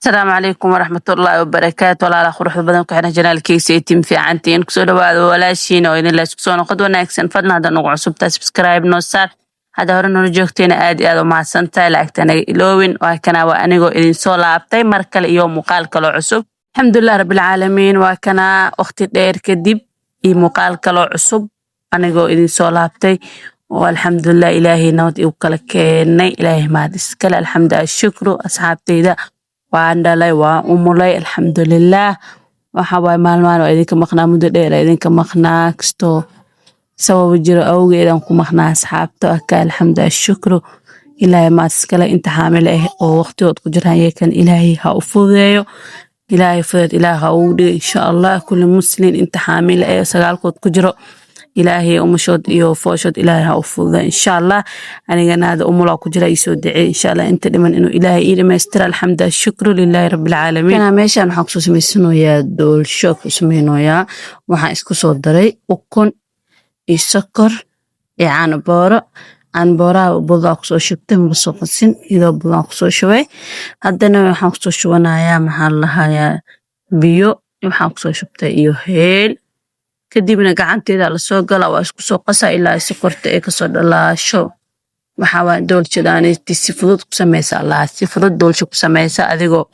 Asalaamu calaykum waraxmatullaahi wabarakaatu. Walaalaha quruxda badan ku xiran channelkiisa ee tim fiicantiin, kusoo dhawaada walaashiina oo idin la isku soo noqod wanaagsan. Fadlan hadda nagu cusubtaa, subscribe noo saar. Hadda hore noola joogteena, aad iyo aad u mahadsantahay. Lacagta naga iloowin. Waa kana, waa anigoo idin soo laabtay mar kale iyo muuqaal kaloo cusub. Alxamdulilah rabbilcaalamiin. Waa kana waqti dheer kadib iyo muuqaal kaloo cusub anigoo idin soo laabtay oo alxamdulilah Ilaahay nabad igu kala keenay. Ilaahay mahad iskale, alxamdu ashukru. Asxaabteyda, waan dhalay, waan umulay, alxamdulilah. Waxa waaye, maalmahan waa idinka maqnaa, muddo dheer aa idinka maqnaa, kastoo sababo jiro awgeedaan ku maqnaa. Asxaabta, aka alxamdu ashukru, Ilaahay mahad iskale. Inta xaamile ah oo waqtigood ku jiraan yeekan, Ilaahay ha u fududeeyo, Ilaahay fudeed Ilaah ha ugu dhigo, insha Allah. Kulli muslim inta xaamile eh sagaalkood ku jiro, Ilaahay umushood iyo fooshood Ilaahay ha u fududeeyo, insha Allah. Anigana hada umulaa ku jira, iisoo duceey, insha Allah, inta dhiman inuu Ilaahay ii dhamaystira. Alxamdu ashukru lilaahi rabbilcaalamiin. Kana meeshaan waxaan kusoo samaysanayaa doolsho ku samaynayaa. Waxaan isku soo daray ukun iyo sokor iyo caano booro. Caano booraha budaa kusoo shubtay, maba soo qasin, iyadoo budaan kusoo shubay. Haddana waxaan kusoo shubanayaa, maxaa la lahayaa, biyo waxaan kusoo shubtay iyo heel. Kadibna gacanteeda lasoo gala, waa isku soo qasa ilaa ay sokorta ay kasoo dhalaasho. Waxaa waay doolshadaaniti si fudud ku sameysa Allah, si fudud doolsho ku sameysa adigoo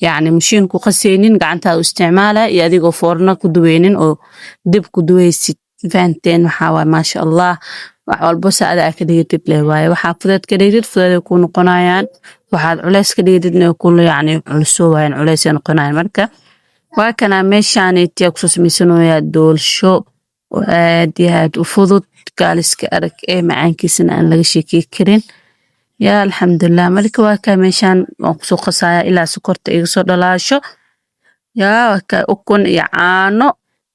yacni mashiin ku qaseynin, gacantaada u isticmaala, iyo adigoo foorno ku duweynin oo dib ku duweysid. Fahanteen? Waxaa waay, maasha Allah, wax walbo saada aa ka dhigatid leh waaye. Waxaa fudeed ka dhigtid, fudeed ay ku noqonayaan. Waxaad culeys ka dhigatidna, ku yacni culusoo waayaan, culeys ay noqonayaan. Marka waa kana, meeshaaniti kusoo samaysanayaa doolsho oo aad iyo aad u fudud, gaaliska arag ee macaankiisana aan laga sheekey karin. Yaa alxamdulilah. Marka waa kaa, meeshaan waan kusoo qasaya ilaa sokorta iga soo dhalaasho. Yaa waa kaa, ukun iyo caano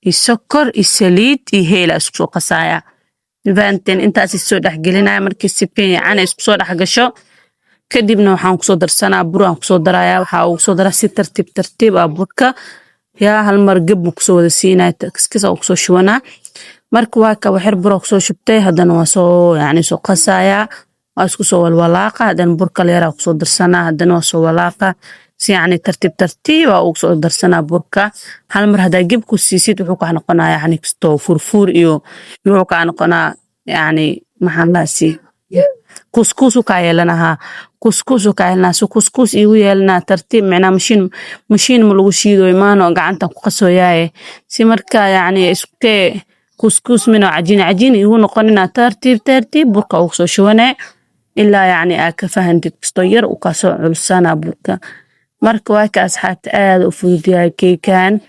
iyo sokor iyo saliid iyo heel isku soo qasaya. Fahanteen? Intaas soo dhexgelinaya. Markii si fiican ay isku soo dhex gasho, kadibna waxaan kusoo darsanaa bur aan kusoo darayaa. Waxaa ugu soo daraa si tartiib tartiib ah burka. Yaa hal mar geb buu kusoo wada siinaya, kiskis aa kusoo shubanaa. Marka waa ka, waxyar bur aa kusoo shubtay, haddana waa soo yacni soo qasayaa, waa isku soo walwalaaqa. Haddana bur kale yaraa kusoo darsanaa, haddana waa soo walaaqa. Si yacni tartiib tartiib aa ugu soo darsanaa burka. Hal mar haddaa geb ku siisid, wuxuu kaa noqonaa yacni kastoo furfuur iyo wuxuu kaa noqonaa, yacni maxaan lahaa, kuskuus u kaa yeelanahaa, kuskuus u kaa yeelanaa. Si kuskuus iigu yeelanaa tartiib, micnaa mashiin ma lagu shiidoy maano, gacanta ku qasooyaaye. Si marka yacni iskee kuskuus mino cajiin cajiin iigu noqonina, tartiib tartiib burka ugu soo shubanee ilaa yacni aa ka fahantid kastoo yar u kasoo culsanaa burka. Marka waa ka, asxaabta, aad u fudud yahay keekan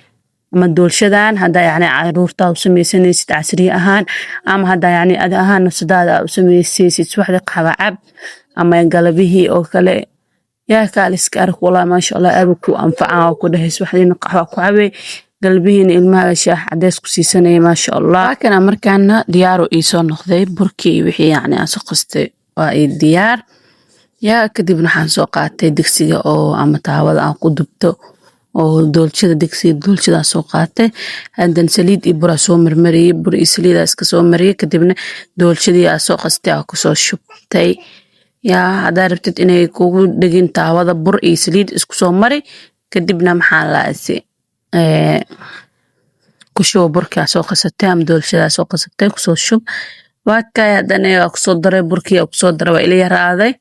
ama doolshadan. Haddaa yacni caruurtaa u samaysanaysid casriye ahaan, ama haddaa yacni adi ahaan nafsadaada aa u samaysaysid subaxdii qaxwa cab ama galabihii oo kale, yaa kaaliska arag. Walaa, maasha Allah, aad ku anfacaa oo ku dhahay. Subaxdiina qaxwa ku cabay, galbihiina ilmaha shaah cadeys ku siisanaya, maasha Allah. Waa kana, markaana diyaaro ii soo noqday burkii iyo wixii yacni aan soo qastay, waa ii diyaar. Yaa kadibna waxaan soo qaatay digsiga oo ama taawada aan ku dubto oo doolshada, digsiga doolshadaa soo qaatay. Haddana saliid iyo buraa soo marmariyey, bur iyo saliidaa iska soo mariyey. Kadibna doolshadii aa soo qastay aa kusoo shubtay. Yaa haddaa rabtid inay kugu dhegin taawada, bur iyo saliid isku soo mari. Kadibna maxaa laasi ku shubo burkaa soo qasatay ama doolshadaa soo qasatay, kusoo shub. Waa kaay, haddana waa kusoo daray burkii, aa kusoo daray, waa ila yaraaday,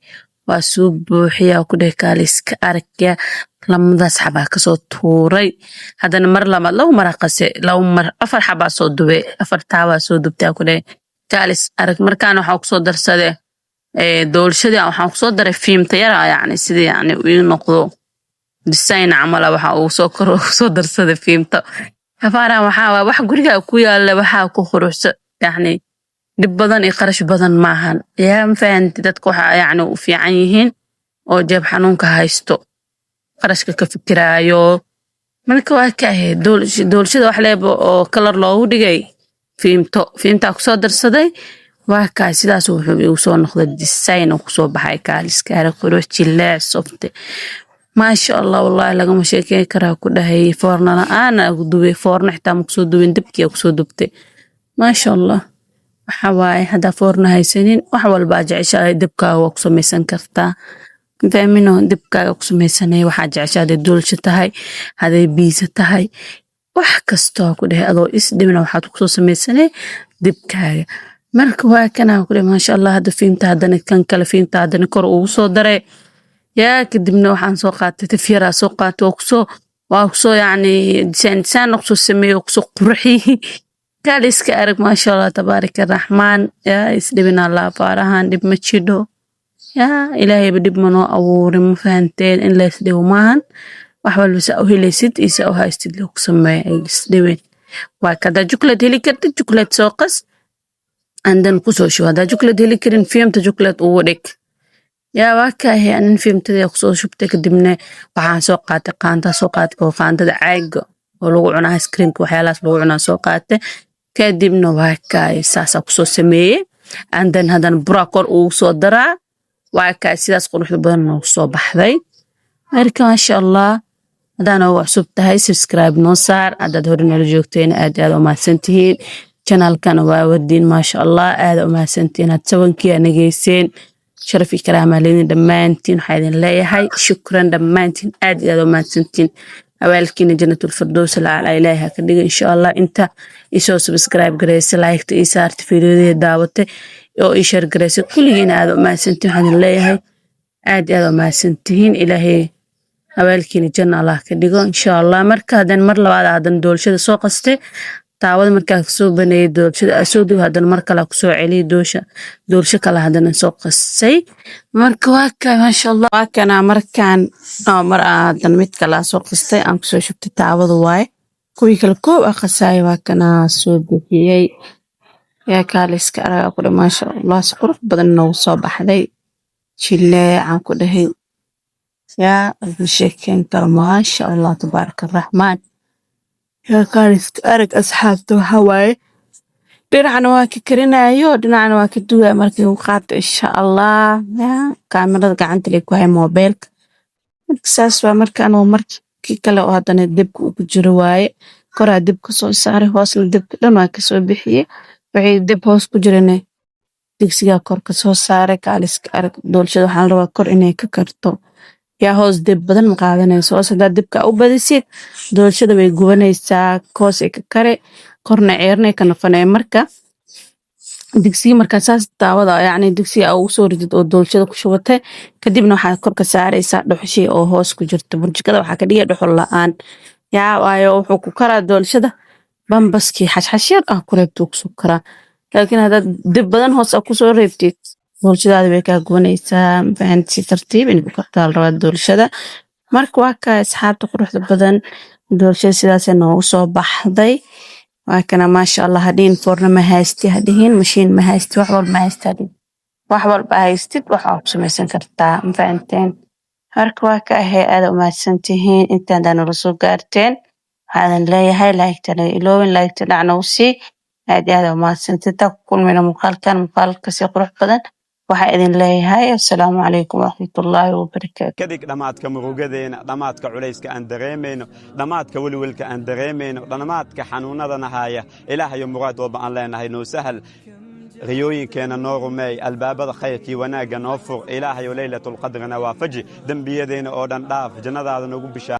waa soo buuxiyaa ku dheh. Kaaliska aragya, lamadaas xabaa kasoo tuuray. Haddana mar labaad, laba mar qase, laba mar, afar xabaa soo dubay, afar taawaa soo dubtay ku dheh. Kaalis arag. Markaan waxaa kusoo darsade doolshadii, waxaan kusoo daray fiimta yara, yacni sidii yacni ii noqdo design camala. Waxaa ugu soo kor kusoo darsaday fiimta hafaaraan. Waxaa waa wax guriga ku yaala, waxaa ku quruxsa, yacni dhib badan iyo qarash badan maahan. Yaa ma fahanti? Dadka waxaa yacni u fiican yihiin oo jeeb xanuunka haysto, qarashka ka fikiraayo. Marka waa ka ahayd doolshada wax leeba oo kalar loogu dhigay fiimto, fiimtaa kusoo darsaday. Waa kaay, sidaas wuxuu igu soo noqday design oo kusoo baxay. Kaaliskaara, qurux, jileec, soft, maasha Allah. Wallahi lagama sheekeyn karaa ku dhahay. Foorna la-aan ku dubay, foorna xitaa ma kusoo dubin, dabkii kusoo dubtay, maasha Allah. Waxa waaye, haddaa foorna haysanin, wax walbaa jeceshahay dabkaaga waa ku samaysan kartaa. Fahmino, dibkaaga ku samaysanay waxaa jecesha, haday doolsho tahay, haday biisa tahay, wax kastoo ku dhehe adoo is dhibina waxaad kusoo samaysanay dibkaaga. Marka waa kanaa ku dhehe, maasha Allah. Hadda fiimta, haddana kan kale fiimta haddana kor ugu soo daray. Yaa, kadibna waxaan soo qaatay tifyaraa soo qaatay, waa kusoo yacni design design kusoo sameeyey oo kusoo qurxiyey. Kaal iska arag, maasha Allah, tabaaraka raxmaan. Yaa, isdhibina Allah faarahan, dhib ma jidho. Yaa, Ilaahayba dhib manoo abuurin, ma fahanteen? In la isdhibo maahan. Wax walba saa u helaysid iyo saa u haystid loo ku sameeya, ay isdhibeen. Waa ka hadaa chocolate heli kartid, chocolate soo qas and then kusoo shubo. Haddaa chocolate heli karin, fiimta chocolate ugu dhig. Yaa, waa kaahe, anin fiimtadii kusoo shubtay. Kadibna waxaan soo qaatay qaantaa soo qaatay, oo qaantada caaga oo lagu cunaa ice creamka, waxyaalahaas lagu cunaa soo qaatay. Kadibna waa kaay, saasaa kusoo sameeyey. And then haddana buraa kor ugu soo daraa. Waa kaay, sidaas quruxda badan noogu soo baxday. Marka maasha Allah, haddaan ugu cusub tahay, subscribe noo saar. Haddaad hore noola joogteen, aad iyo aad u mahadsantihiin. Channelkana waa wadiin, maasha Allah, aad u mahadsantihiin. Had sabankii aa nageyseen, sharaf iyo karaamaa leedin dhammaantiin. Waxaa idin leeyahay shukran dhammaantiin, aad iyo aad u mahadsantihiin. Abaalkiina Jannatul Firdows alaclaa Ilaahay ha ka dhigo, insha Allah. Inta isoo subscribe garaysa, like-ta ii saarta, fiidiyodeeda daawatay oo ii share garaysa, kulligiina aad u mahadsantihiin. Waxaan idin leeyahay aad iyo aad u mahadsantihiin. Ilaahay abaalkiina janna Allah ka dhigo, insha Allah. Marka haddana mar labaad haddana doolshada soo qastay, taawada markaa kasoo baneeyay, doolshada aa soo dugo, haddana mar kale kusoo celiyay doosha, doolsho kale haddana soo qastay. Marka waa kaa, maasha Allah, waa kana. Markaan oo mar aan haddana mid kale aan soo qastay, aan kusoo shubtay taawada waaye. Kuwii kale koob aa qasaay, waa kana soo bixiyey. Yaa, kaaliska aragaa ku dhahay, maasha Allah, si qurux badan noogu soo baxday, jileecaan ku dhahay. Yaa, laga sheekeyn karo, maasha Allah, tabaaraka raxmaan. Yaa, kaaliska arag, asxaabta. Waxaa waaye dhinacna waa ka karinayo, dhinacna waa ka duwaya. Markii u qaato, insha Allah. Yaa, kaamirada gacanta lay ku hay, moobeelka. Marka saas waa. Marka anoo markii kale oo haddana dibka uu ku jiro waaye, koraa dib ka soo saaray, hoosna dibka dhan waa kasoo bixiyey. Wixii dib hoos ku jirana digsigaa kor ka soo saaray. Kaaliska arag, doolshada waxaa la rabaa kor inay ka karto. Yaa, hoos dib badan ma qaadanayso. Hoos haddaad dibka u badisid, doolshada way gubanaysaa. Hoos ay ka kare, korna ceernay ka noqonaya. Marka digsiga markaa saas daawada, yacni digsiga aa ugu soo ridid oo doolshada ku shubatay, kadibna waxaad kor ka saaraysaa dhuxushii oo hoos ku jirta. Burjikada waxaa ka dhigaya dhuxul la-aan. Yaa, waayo wuxuu ku karaa doolshada bambaskii xashxash yar ah ku reebtuu kusoo karaa. Laakiin haddaad dib badan hoos aa kusoo reebtid, doolshadaada way kaa gubanaysaa. Mafahanti? Si tartiib inay ku kartaa la rabaa doolshada. Marka waa kaa, asxaabta quruxda badan, doolshada sidaasay noogu soo baxday. Waa kana, maasha Allah. Hadhihin foorna ma haysti, hadhihin mashiin ma haysti, wax walba ma haysti, hadhihin. Wax walba haystid waxaa ku samaysan kartaa, ma fahanteen? Marka waa ka ahay, aada umahadsantihiin intaan nala soo gaarteen. Waxaadan leeyahay like-ta naga iloobin, like-ta dhac nagu sii. Aad iyo aad umahadsantihiin. Intaan ku kulmayna muuqaalkan muuqaalka si qurux badan, waxaa idin leeyahay assalaamu calaykum waraxmatullaahi wabarakaatu. Kadig dhammaadka murugadeena, dhammaadka culayska aan dareemayno, dhammaadka welwelka aan dareemayno, dhammaadka xanuunadana haaya. Ilaahayo, muraad walba aan leenahay noo sahal, riyooyinkeenna noo rumeey, albaabada khayrkii wanaagga noo fur. Ilaahayo, Leylatulqadrina waafaji, dembiyadeenna oo dhan dhaaf, jannadaada noogu bishaa.